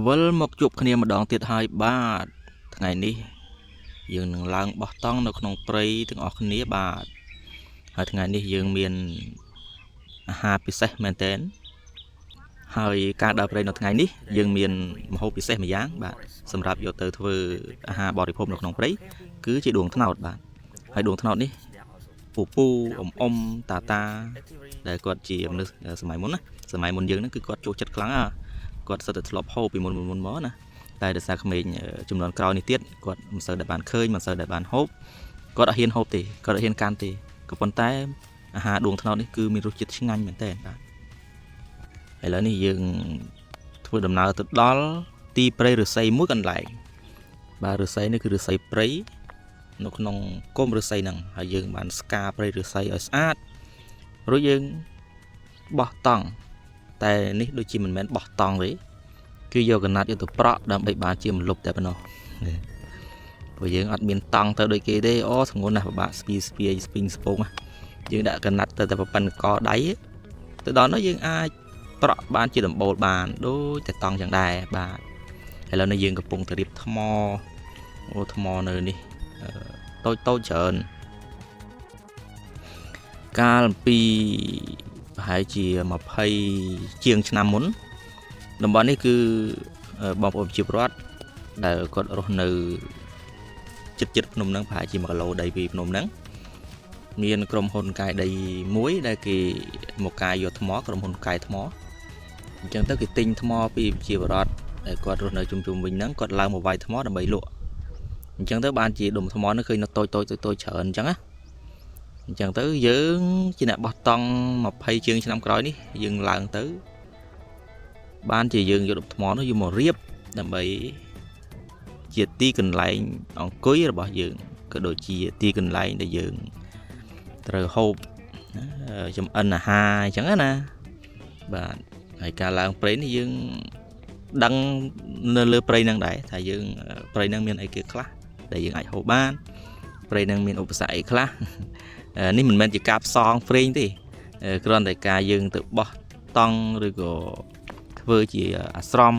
វិលមកជួបគ្នាម្ដងទៀតហើយបាទថ្ងៃនេះយើងនឹងឡើងបោះតង់នៅក្នុងព្រៃទាំងអស់គ្នាបាទហើយថ្ងៃនេះយើងមានអាហារពិសេសមែនទែនហើយការដើរព្រៃនៅថ្ងៃនេះយើងមានម្ហូបពិសេសម្យ៉ាងបាទសម្រាប់យកទៅធ្វើអាហារបរិភោគនៅក្នុងព្រៃគឺជាដួងត្នោតបាទហើយដួងត្នោតនេះពូពូអ៊ំអ៊ំតាតាដែលគាត់ជាមនុស្សសម័យមុនណាសម័យមុនយើងហ្នឹងគឺគាត់ចូលចិត្តខ្លាំងណាគាត់សិតតែធ្លាប់ហូបពីមុនមុនមុនមកណាតែដោយសារក្មេងជំនាន់ក្រោយនេះទៀតគាត់មិនសូវដែលបានឃើញមិនសូវដែលបានហូបគាត់អត់ហ៊ានហូបទេគាត់អត់ហ៊ានកាន់ទេក៏ប៉ុន្តែអាហារដួងត្នោតនេះគឺមានរសជាតិឆ្ងាញ់មែនទែនបាទឥឡូវនេះយើងធ្វើដំណើរទៅដល់ទីព្រៃឫស្សីមួយកន្លែងបាទឫស្សីនេះគឺឫស្សីព្រៃនៅក្នុងគុំឫស្សីហ្នឹងហើយយើងបានស្ការព្រៃឫស្សីឲ្យស្អាតរួចយើងបោះតង់តែនេះដូចជាមិនមែនបោះតង់ទេគឺយកកណាត់យកទៅប្រក់ដើម្បីបានជាម្លប់តែប៉ុណ្ណោះព្រោះយើងអត់មានតង់ទៅដូចគេទេអូធ្ងន់ណាស់ពិបាកស្ពីស្ពាយស្ពីងស្ពងយើងដាក់កណាត់ទៅតែប៉ុណ្ណកដៃទៅដល់នោះយើងអាចប្រក់បានជាដំបូលបានដូចតែតង់យ៉ាងដែរបាទឥឡូវនេះយើងកំពុងតែរៀបថ្មអូថ្មនៅនេះតូចតូចច្រើនកាលពីប្រហែលជា20ជាងឆ្នាំមុនតំបន់នេះគឺបងប្អូនប្រជាពលរដ្ឋដែលគាត់រស់នៅចិត្តចិត្តភ្នំហ្នឹងប្រហែលជា1គីឡូដីពីភ្នំហ្នឹងមានក្រុមហ៊ុនកាយដីមួយដែលគេមកកាយយកថ្មក្រុមហ៊ុនកាយថ្មអញ្ចឹងទៅគេទិញថ្មពីប្រជាពលរដ្ឋដែលគាត់រស់នៅជុំជុំវិញហ្នឹងគាត់ឡើងមកវាយថ្មដើម្បីលក់អញ្ចឹងទៅបានជាដុំថ្មហ្នឹងឃើញនៅតូចតូចតូចតូចច្រើនអញ្ចឹងណាអញ្ចឹងទៅយើងជាអ្នកបោះតង់20ជាងឆ្នាំក្រោយនេះយើងឡើងទៅបានជាយើងយកដុំថ្មនោះយកមករៀបដើម្បីជាទីកន្លែងអង្គុយរបស់យើងក៏ដូចជាទីកន្លែងដែលយើងត្រូវហូបចំអិនអាហារអញ្ចឹងណាបាទហើយការឡើងព្រៃនេះយើងដឹងនៅលើព្រៃហ្នឹងដែរថាយើងព្រៃហ្នឹងមានអីគេខ្លះដែលយើងអាចហូបបានព្រៃហ្នឹងមានឧបសគ្គអីខ្លះនេះមិនមែនជាការផ្សងព្រេងទេគ្រាន់តែការយើងទៅបោះតង់ឬក៏ធ្វើជាអាស្រម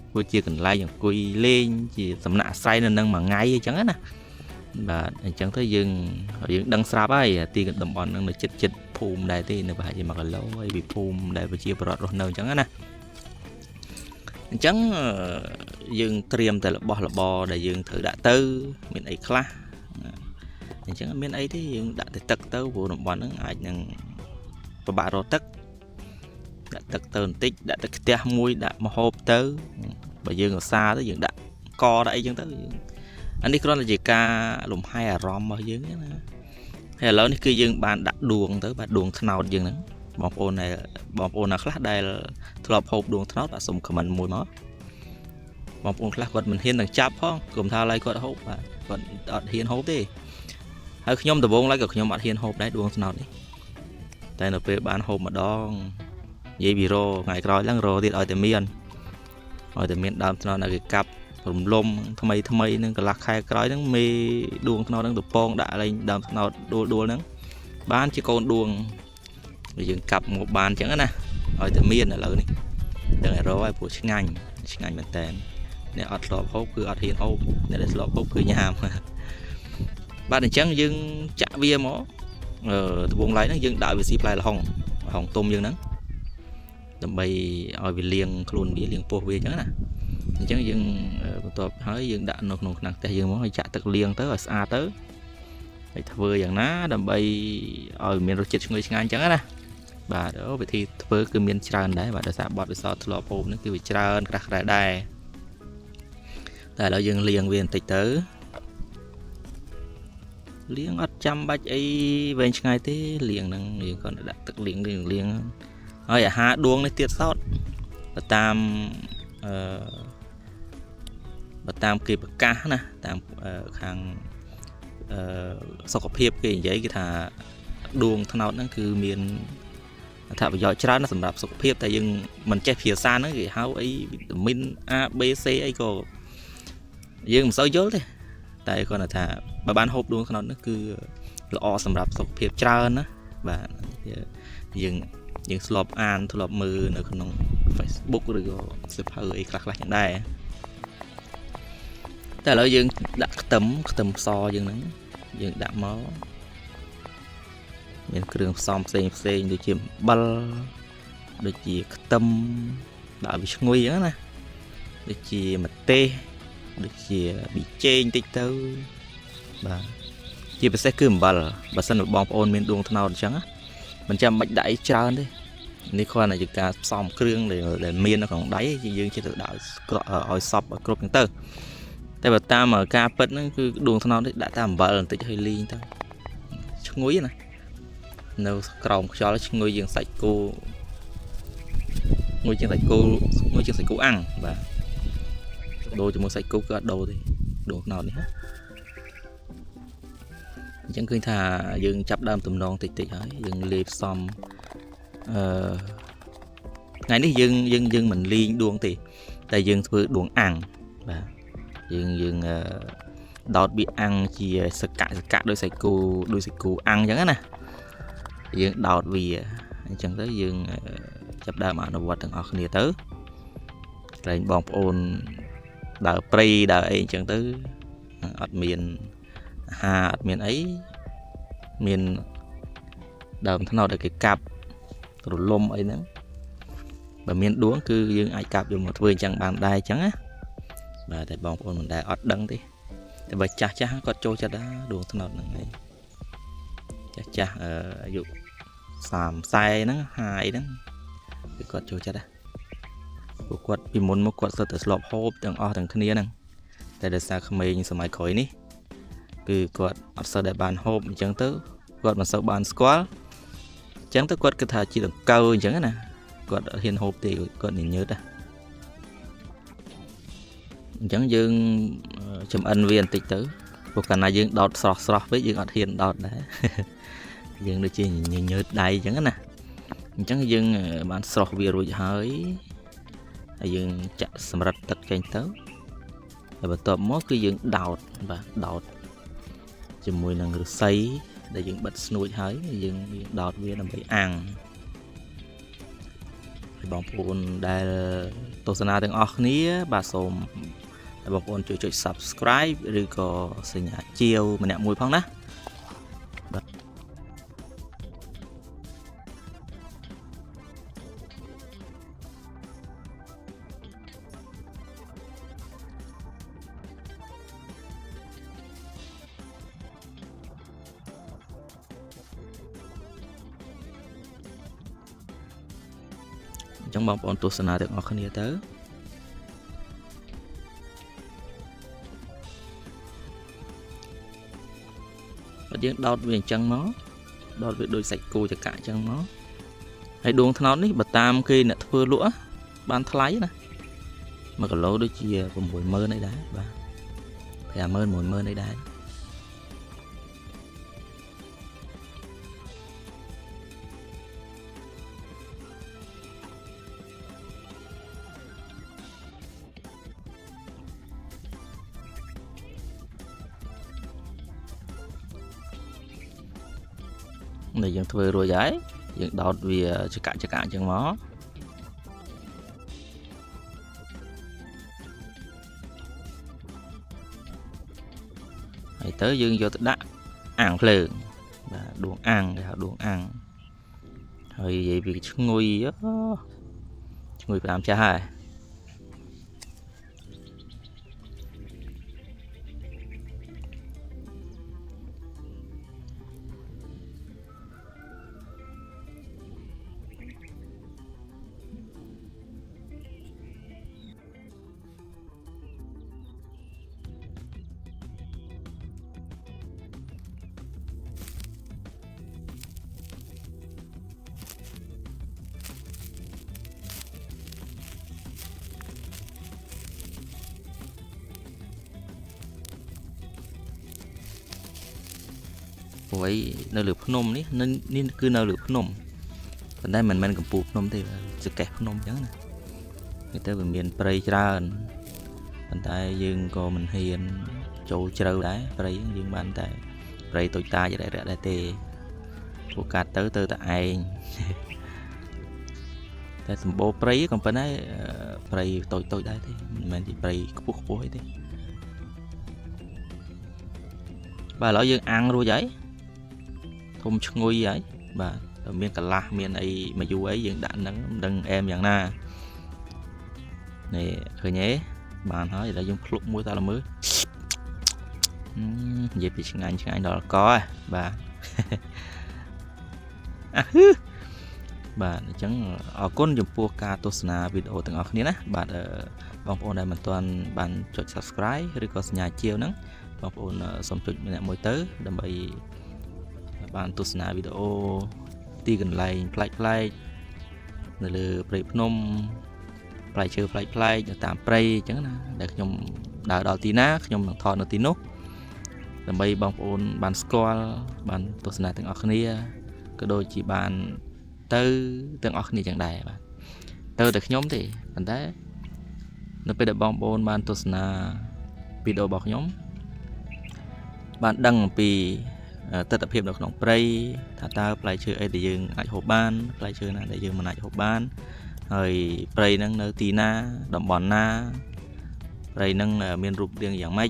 ធ្វើជាកន្លែងអង្គុយលេងជាសំណាក់អាស្រ័យនៅនឹងមួយថ្ងៃអញ្ចឹងណាបាទអញ្ចឹងទៅយើងយើងដឹងស្រាប់ហើយទីតំបន់ហ្នឹងនៅចិត្តចិត្តភូមិដែរទេនៅប្រហែលជា1គីឡូហើយពីភូមិដែលប្រជាពលរដ្ឋរស់នៅអញ្ចឹងណាអញ្ចឹងយើងត្រៀមតែរបស់របរដែលយើងត្រូវដាក់ទៅមានអីខ្លះអញ្ចឹងមានអីទេយើងដាក់តែទឹកទៅព្រោះតំបន់ហ្នឹងអាចនឹងពិបាករកទឹកដាក់ទឹកទៅបន្តិចដាក់ទឹកខ្ទះមួយដាក់ម្ហូបទៅបើយើងឧស្សាហ៍ទៅយើងដាក់កដាក់អីចឹងទៅយើងអានេះគ្រាន់តែជាការលំហែអារម្មណ៍របស់យើងណាហើយឥឡូវនេះគឺយើងបានដាក់ដួងទៅបាទដួងត្នោតយើងហ្នឹងបងប្អូនដែលបងប្អូនណាខ្លះដែលធ្លាប់ហូបដួងត្នោតបាទសូមខមមិនមួយមកបងប្អូនខ្លះគាត់មិនហ៊ាននឹងចាប់ផងគុំថាឡើយគាត់ហូបបាទគាត់អត់ហ៊ានហូបទេហើយខ្ញុំដំបូងឡើយក៏ខ្ញុំអត់ហ៊ានហូបដែរដួងត្នោតនេះតែនៅពេលបានហូបម្ដងនិយាយពីរថ្ងៃក្រោយឡើងរទៀតឲ្យតែមានដើមត្នោតនៅគេកាប់រំលំថ្មីថ្មីនឹងកន្លះខែក្រោយហ្នឹងមេដួងត្នោតហ្នឹងទៅពងដាក់លែងដើមត្នោតដួលដួលហ្នឹងបានជាកូនដួងយើងកាប់មកបានអញ្ចឹងណាឲ្យតែមានឥឡូវនេះដឹងតែរកឲ្យព្រោះឆ្ងាញ់ឆ្ងាញ់មែនតើអ្នកអត់ធ្លាប់ហូបគឺអត់ហ៊ានហូបអ្នកដែលធ្លាប់ហូបគឺញ៉ាំបាទអញ្ចឹងយើងចាក់វាមកអឺដបងឡៃហ្នឹងយើងដាក់វាស៊ីផ្លែល្ហុងល្ហុងទុំយើងហ្នឹងដើម្បីឲ្យវាលាងខ្លួនវាលាងពោះវាអញ្ចឹងណាអញ្ចឹងយើងបន្ទាប់ហើយយើងដាក់នៅក្នុងឆ្នាំងខ្ទះយើងមកឲ្យចាក់ទឹកលាងទៅឲ្យស្អាតទៅហើយធ្វើយ៉ាងណាដើម្បីឲ្យមានរសជាតិឈ្ងុយឆ្ងាញ់អញ្ចឹងណាបាទអូវិធីធ្វើគឺមានច្រើនដែរបាទដោយសារបទពិសោធន៍ធ្លាប់ហូបហ្នឹងគឺវាច្រើនក្រាស់ក្រែដែរតែឥឡូវយើងលាងវាបន្តិចទៅលាងអត់ចាំបាច់អីវែងឆ្ងាយទេលាងហ្នឹងយើងគ្រាន់តែដាក់ទឹកលាងលាងលាងហើយអាហារដួងនេះទៀតសោតបើតាមអឺបើតាមគេប្រកាសណាតាមខាងអឺសុខភាពគេនិយាយគេថាដួងត្នោតហ្នឹងគឺមានអត្ថប្រយោជន៍ច្រើនណាស់សម្រាប់សុខភាពតែយើងមិនចេះភាសាហ្នឹងគេហៅអីវីតាមីន A B C អីក៏យើងមិនសូវយល់ទេតែគ្រាន់តែថាបើបានហូបដួងត្នោតហ្នឹងគឺល្អសម្រាប់សុខភាពច្រើនណាបាទយើងយើងធ្លាប់អានធ្លាប់មើលនៅក្នុង Facebook ឬក៏សៀវភៅអីខ្លះៗចឹងដែរតែឥឡូវយើងដាក់ខ្ទឹមខ្ទឹមសយើងហ្នឹងយើងដាក់មកមានគ្រឿងផ្សំផ្សេងផ្សេងដូចជាអំបិលដូចជាខ្ទឹមដាក់ឲ្យវាឈ្ងុយចឹងណាដូចជាម្ទេសដូចជាប៊ីចេងតិចទៅបាទជាពិសេសគឺអំបិលបើសិនបងប្អូនមានដួងត្នោតអញ្ចឹងណាមិនចាំបាច់ដាក់អីច្រើនទេនេះគ្រាន់តែជាការផ្សំគ្រឿងដែលមាននៅក្នុងដៃយើងចេះតែដាក់ឲ្យសពឲ្យគ្រប់ចឹងទៅតែបើតាមការពិតហ្នឹងគឺដួងត្នោតនេះដាក់តែអំបិលបន្តិចឲ្យលីងទៅឈ្ងុយណានៅក្រោមខ្យល់ឈ្ងុយជាងសាច់គោឈ្ងុយជាងសាច់គោឈ្ងុយជាងសាច់គោអាំងបាទដូរជាមួយសាច់គោគឺអត់ដូរទេដួងត្នោតនេះណាអញ្ចឹងឃើញថាយើងចាប់ដើមទំនងតិចតិចហើយយើងលាយផ្សំអឺថ្ងៃនេះយើងយើងយើងមិនលីងដួងទេតែយើងធ្វើដួងអាំងបាទយើងយើងដោតវាអាំងជាសកាក់សកាក់ដោយសាច់គោដោយសាច់គោអាំងអញ្ចឹងណាយើងដោតវាអញ្ចឹងទៅយើងចាប់ដើមអនុវត្តទាំងអស់គ្នាទៅក្រែងបងប្អូនដើរព្រៃដើរអីអញ្ចឹងទៅអត់មានអាហារអត់មានអីមានដើមត្នោតដែលគេកាប់រលំអីហ្នឹងបើមានដួងគឺយើងអាចកាប់យកមកធ្វើអញ្ចឹងបានដែរអញ្ចឹងណាបាទតែបងប្អូនមិនដែលអត់ដឹងទេតែបើចាស់ចាស់គាត់ចូលចិត្តដែរដួងត្នោតហ្នឹងឯងចាស់ចាស់អាយុ30 40ហ្នឹង50អីហ្នឹងគឺគាត់ចូលចិត្តដែរព្រោះគាត់ពីមុនមកគាត់សុទ្ធតែស្លបហូបទាំងអស់ទាំងគ្នាហ្នឹងតែដោយសារក្មេងសម័យក្រោយនេះគឺគាត់អត់សូវដែលបានហូបអញ្ចឹងទៅគាត់មិនសូវបានស្គាល់អញ្ចឹងទៅគាត់គិតថាជាដង្កូវអញ្ចឹងណាគាត់អត់ហ៊ានហូបទេគាត់ញញើតណាអញ្ចឹងយើងចំអិនវាបន្តិចទៅព្រោះកាលណាយើងដោតស្រស់ស្រស់ពេកយើងអត់ហ៊ានដោតដែរយើងដូចជាញញើតដៃអញ្ចឹងណាអញ្ចឹងយើងបានស្រស់វារួចហើយហើយយើងចាក់សម្រិតទឹកចេញទៅហើយបន្ទាប់មកគឺយើងដោតបាទដោតជាមួយនឹងឫស្សីដែលយើងបិទស្នួចហើយយើងដោតវាដើម្បីអាំងហើយបងប្អូនដែលទស្សនាទាំងអស់គ្នាបាទសូមឲ្យបងប្អូនជួយចុច Subscribe ឬក៏សញ្ញាជាវម្នាក់មួយផងណាអញ្ចឹងបងប្អូនទស្សនាទាំងអស់គ្នាទៅបើយើងដោតវាអញ្ចឹងមកដោតវាដូចសាច់គោចកាក់អញ្ចឹងមកហើយដួងត្នោតនេះបើតាមគេអ្នកធ្វើលក់បានថ្លៃណា1គីឡូដូចជា 60000 អីដែរបាទ 50000 10000 អីដែរដែលយើងធ្វើរួចហើយយើងដោតវាចកាក់ចកាក់អញ្ចឹងមកហើយទៅយើងយកទៅដាក់អាំងភ្លើងបាទដួងអាំងគេហៅដួងអាំងហើយនិយាយពីឈ្ងុយឈ្ងុយ5ចាស់ហើយព្រោះអីនៅលើភ្នំនេះនេះគឺនៅលើភ្នំប៉ុន្តែមិនមែនកំពូលភ្នំទេសកេះភ្នំអញ្ចឹងណាវាទៅវាមានព្រៃច្រើនប៉ុន្តែយើងក៏មិនហ៊ានចូលជ្រៅដែរព្រៃយើងបានតែព្រៃតូចតាចរាក់ៗដែរទេព្រោះកាត់ទៅទៅតែឯង តែសម្បូរព្រៃក៏ប៉ុន្តែព្រៃតូចតូចដែរទេមិនមែនជាព្រៃខ្ពស់ខ្ពស់អីទេបាទឥឡូវយើងអាំងរួចហើយធំឈ្ងុយហើយបាទមានកន្លះមានអីមួយយូរអីយើងដាក់ហ្នឹងមិនដឹងអែមយ៉ាងណានេះឃើញទេបានហើយឥឡូវយើងភ្លុកមួយតើមើលនិយាយពីឆ្ងាញ់ឆ្ងាញ់ដល់កហ៎បាទអាហឺបាទអញ្ចឹងអរគុណចំពោះការទស្សនាវីដេអូទាំងអស់គ្នាណាបាទបងប្អូនដែលមិនទាន់បានចុច Subscribe ឬក៏សញ្ញាជាវហ្នឹងបងប្អូនសូមចុចម្នាក់មួយទៅដើម្បីបានទស្សនាវីដេអូទីកន្លែងប្លែកប្លែកនៅលើព្រៃភ្នំផ្លែឈើប្លែកប្លែកនៅតាមព្រៃអញ្ចឹងណាដែលខ្ញុំដើរដល់ទីណាខ្ញុំនឹងថតនៅទីនោះដើម្បីបងប្អូនបានស្គាល់បានទស្សនាទាំងអស់គ្នាក៏ដូចជាបានទៅទាំងអស់គ្នាចឹងដែរបាទទៅតែខ្ញុំទេប៉ុន្តែនៅពេលដែលបងប្អូនបានទស្សនាវីដេអូរបស់ខ្ញុំបានដឹងអំពីទស្សនភាពនៅក្នុងព្រៃថាតើផ្លែឈើអីដែលយើងអាចហូបបានផ្លែឈើណាដែលយើងមិនអាចហូបបានហើយព្រៃហ្នឹងនៅទីណាតំបន់ណាព្រៃហ្នឹងមានរូបរាងយ៉ាងម៉េច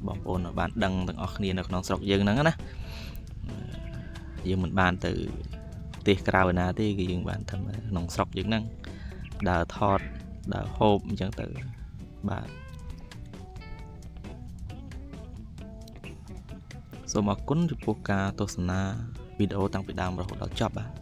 បងប្អូនបានដឹងទាំងអស់គ្នានៅក្នុងស្រុកយើងហ្នឹងណាយើងមិនបានទៅប្រទេសក្រៅឯណាទេគឺយើងបានធ្វើក្នុងស្រុកយើងហ្នឹងដើរថតដើរហូបអញ្ចឹងទៅបាទសូមអរគុណចំពោះការទស្សនាវីដេអូតាំងពីដើមរហូតដល់ចប់បាទ។